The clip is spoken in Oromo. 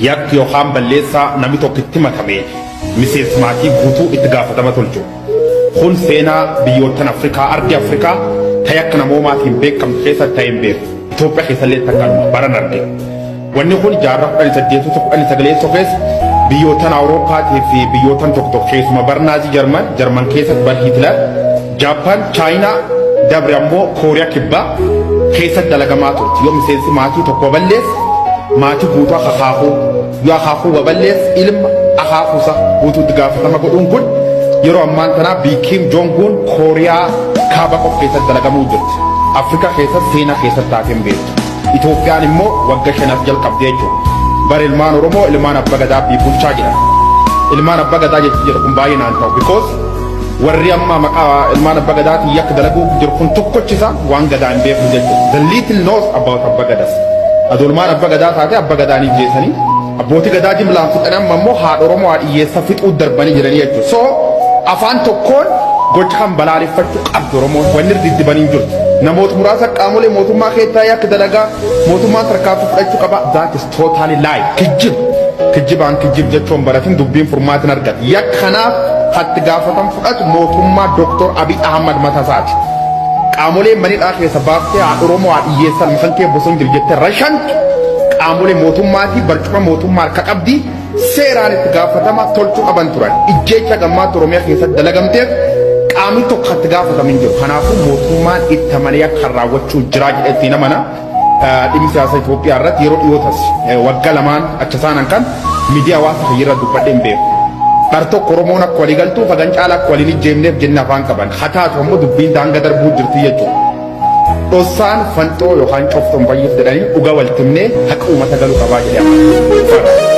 Yakki yookaan balleessaa namni tokko itti himatame miseensa maatii guutuu itti gaafatama tolchu. Kun seenaa biyyoottan Afrikaa, ardii Afrikaa ta yakka namoomaatiin beekamtu keessatti ta'ee hin beeku. Itoophiyaa keessallee takkanuma baran arge. Wanni kun jaarraa 18ffaa 19ffaa keessa biyyoottan Awurooppaatii fi biyyoottan tokko tokko keessuma bar Naazii Jarman, Jarman keessatti bar Hitler, Jaappaan, Chaayinaa, dabre ammoo Kooriyaa Kibbaa keessatti dalagamaa turte. Yoo miseensi maatii tokko balleesse maatii guutuu akaakuu, yoo akaakuu baballeesse ilma akaakuu isaa guutuutti gaafatama godhuun kun yeroo ammaan tanaa biyyi Kim Jong Un Kooriyaa Kaaba qofa keessatti dalagamuu jirti. Afrikaa keessatti seenaa keessatti taatee hin beektu. Itoophiyaan immoo wagga shanaaf jalqabde jechuudha. Bara ilmaan Oromoo ilmaan abba gadaa fi bulchaa jedhan. Ilmaan abba gadaa jechi jedhu kun baay'ee naan ta'u because warri amma maqaa ilmaan abba gadaatiin yakka dalaguu jiru kun tokkochisa waan gadaa hin beeku jechuudha. The little knows about abba gadas. Adoo ilmaan abba gadaa taate abba gadaa ni jeesanii abbootii gadaa jimlaan fixan amma immoo haadha Oromoo haadha hiyyeessa fixuu darbanii jiranii jechuudha. So afaan tokkoon gocha kan balaaleffachuu qabdu Oromoon wanni diddibanii hin jirtu. Namoota muraasa qaamolee mootummaa keessaa yakka dalagaa mootummaan tarkaanfii fudhachuu qaba. That is totally lie. Kijjib. Kijjibaan kijjib jechuun baratin dubbiin furmaatin argata. Yakka kanaaf hatti gaafatan fudhatu mootummaa Dr. Abiy Ahmad matasaati. Qaamoleen manidhaa keessa baaftee haadha Oromoo haadha hiyyeessan maqaan kee bosona jiru jettee rashantu qaamolee mootummaatii barcuma mootummaa harka qabdi seeraan itti gaafatama tolchuu qaban turan. Ijjeecha gammaatti Oromiyaa keessatti dalagamteef qaamni tokko itti gaafatamu hin jiru. Kanaafuu mootummaan itti amanee akka raawwachuu jiraa jedhee ittiin amana. Dhimmi siyaasa Itoophiyaa irratti yeroo dhiyootas waggaa lamaan acha saanan kan miidiyaa hawaasa fayyirra dubbadhee hin beeku. Dhar tokko Oromoon akka walii galtuuf hagan caala akka waliin ijjeemneef jenne afaan qaban. Haa taatu ammoo dubbiin daanga darbuu jirti jechuudha. Dhossaan fanxoo yookaan coftoon bayyuuf jedhanii dhuga waltimnee haqa uummata galuu qabaa jedhee amana.